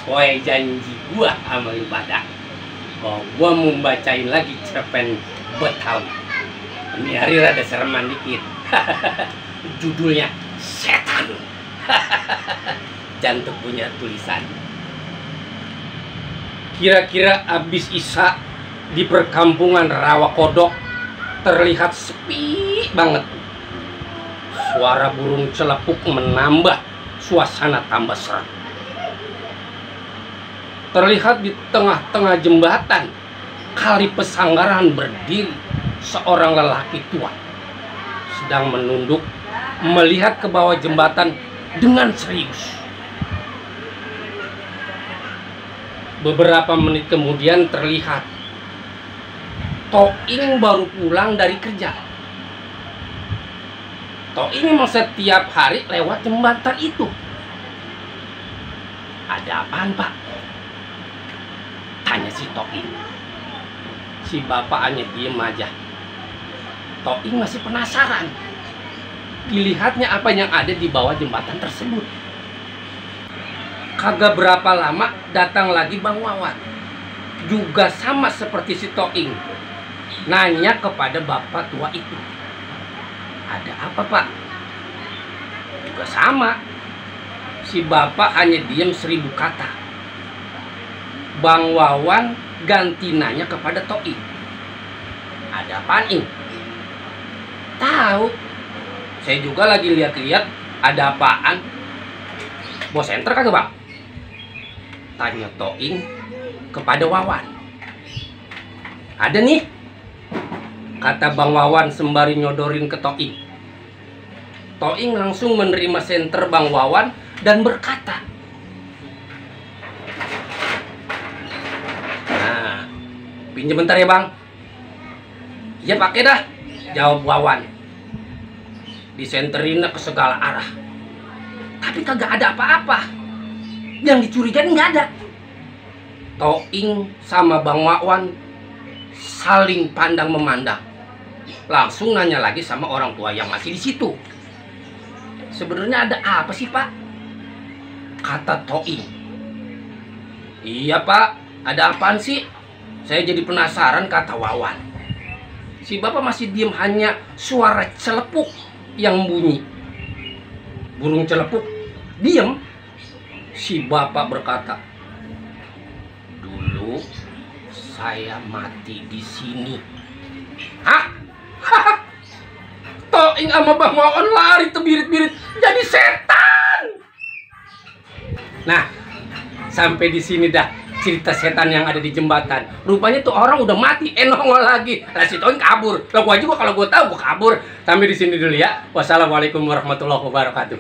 Poe janji gua sama lu pada bahwa gua mau bacain lagi cerpen Betawi. Ini hari rada sereman dikit. Judulnya Setan. Jantung punya tulisan. Kira-kira abis Isya di perkampungan Rawa Kodok terlihat sepi banget. Suara burung celepuk menambah suasana tambah seram. Terlihat di tengah-tengah jembatan Kali Pesanggaran berdiri seorang lelaki tua, sedang menunduk melihat ke bawah jembatan dengan serius. Beberapa menit kemudian terlihat Toing baru pulang dari kerja. Toing memang setiap hari lewat jembatan itu. Ada apaan, Pak? Tanya si Toing. Si bapak hanya diem aja. Toing masih penasaran. Dilihatnya apa yang ada di bawah jembatan tersebut. Kagak berapa lama datang lagi Bang Wawan. Juga sama seperti si Toing. Nanya kepada bapak tua itu. Ada apa, Pak? Juga sama. Si bapak hanya diem 1000 kata. Bang Wawan ganti nanya kepada Toing. Ada apaan, Ing? Tahu. Saya juga lagi lihat-lihat ada apaan. Bos enter kagak, Bang? Tanya Toing kepada Wawan. Ada nih, kata Bang Wawan sembari nyodorin ke Toing. Toing langsung menerima senter Bang Wawan dan berkata, "Nah, pinjam bentar ya, Bang." "Ya pakai dah," jawab Wawan. Disenterin ke segala arah. Tapi kagak ada apa-apa. Yang dicurigain nggak ada. Toing sama Bang Wawan saling pandang memandang. Langsung nanya lagi sama orang tua yang masih di situ. "Sebenarnya ada apa sih, Pak?" kata Toing. "Iya, Pak, ada apaan sih? Saya jadi penasaran," kata Wawan. Si bapak masih diem, hanya suara celepuk yang bunyi. Burung celepuk diem. Si bapak berkata, "Dulu saya mati di sini." Hah? Toing sama Bang Wawan lari terbirit-birit jadi setan. Nah, sampai di sini dah cerita setan yang ada di jembatan. Rupanya tuh orang udah mati, nongol lagi. Lah si Toing kabur. Lah gua juga kalau gua tahu gua kabur. Sampai di sini dulu ya. Wassalamualaikum warahmatullahi wabarakatuh.